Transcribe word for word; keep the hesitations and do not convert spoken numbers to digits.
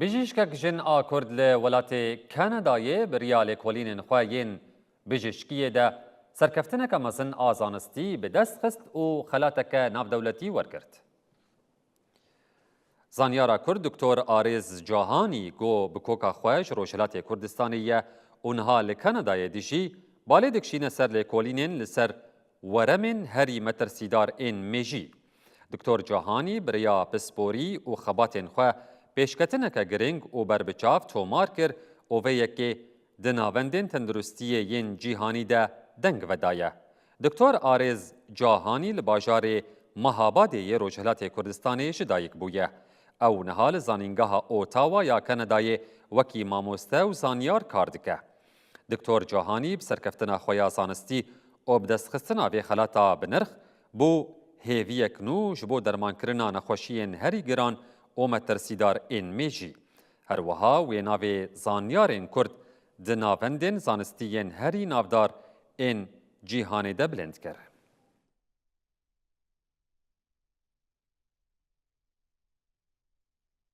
Bijîşkek jin a Kurd li welatê Kanadayê bi riya lêkolînên xwe yên bijîşkiyê de serkeftineke mezin a zanistî bi dest xist û xelateke navdewletî wergirt. Zanyara Kurd Doktor Arêz Cahanî ku bi koka xwe ji Rojhilatê Kurdistanê ye û niha li Kanadayê dijî, balê dikişîne ser lêkolînên li ser weremên herî metirsîdar ên mêjî. Doktor Cahanî bi riya pisporî û xebatên xwe pêşketineke giring û berbiçav tomar kir û vê yekê di navendên tenduristiyê yên cîhanî de deng vedaye. Doktor Arêz Cahanî li bajarê Mahabadê yê Rojhilatê Kurdistanê ji dayik bûye. Ew niha li Zanîngeha Ottawa ya Kanadayê wekî mamoste û zanyar kar dike. Doktor Cahanî bi serkeftina xwe ya zanistî û bi destxistina vê xelata bi nirx bû hêviyek nû ji bo dermankirina nexweşiyên herî giran û metirsîdar ên mêjî. Her wiha wê navê zanyarên Kurd di navendên zanistî yên herî navdar ên cîhanê de bilind kir.